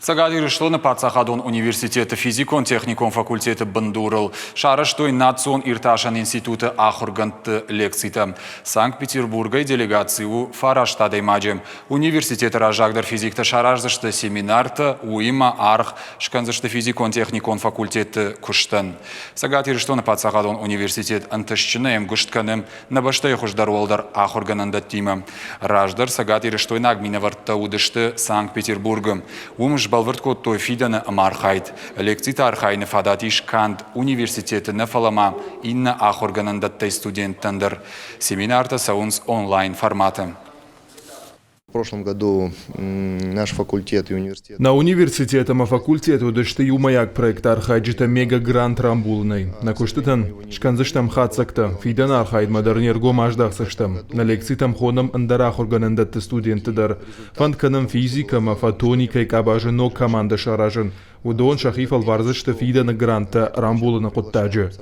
Цӕгат Ирыстоны паддзахадон университеты физикон-техникон факультеты бындурыл сарӕзтой национ иртасӕн институты ахуыргӕндты лекцитӕ. Санкт-Петербургӕй делегаци у фараст адӕймаджы. Университеты раззагдӕр физиктӕ сараздзысты семинартӕ, уыимӕ аргъ скӕндзысты физикон-техникон факультеты куыстӕн. Цӕгат Ирыстоны паддзахадон университет ӕнтыстджынӕй ӕмгуыст кӕны нӕ бӕстӕйы хуыздӕр уӕлдӕр ахуыргӕнӕндӕттимӕ. Раздӕр цӕгатирыстойнаг минӕвӕрттӕ уыдысты Санкт-Петербургы. Уым сбӕлвырд кодтой фидӕны ӕмархайд. Лекциты архайыны фадат ис канд университеты нӕ, фӕлӕ ма иннӕ ахуыргӕнӕндӕттӕй студенттӕн дӕр. Семинартӕ цӕуынц онлайн форматы. В прошлом году наш факультет и университет. Нӕ университет ӕмӕ факультет уыдысты иумӕйаг проекты архайджытӕ мега-грант рамбулынӕй. Нӕ куыстытӕн скӕндзыстӕм хатдзӕгтӕ, фидӕны архайдмӕ дӕр не ргом аздахдзыстӕм. Нӕ лекцитӕм хонӕм ӕндӕр ахуыргӕнӕндӕтты студентты дӕр. Фӕнд кӕнӕм физикӕ ӕмӕ фотоникӕйы къабазы ног командӕ саразын. Уыдон сӕхи фӕлвардзысты фидӕны гранттӕ рамбулыны хъуыддаджы.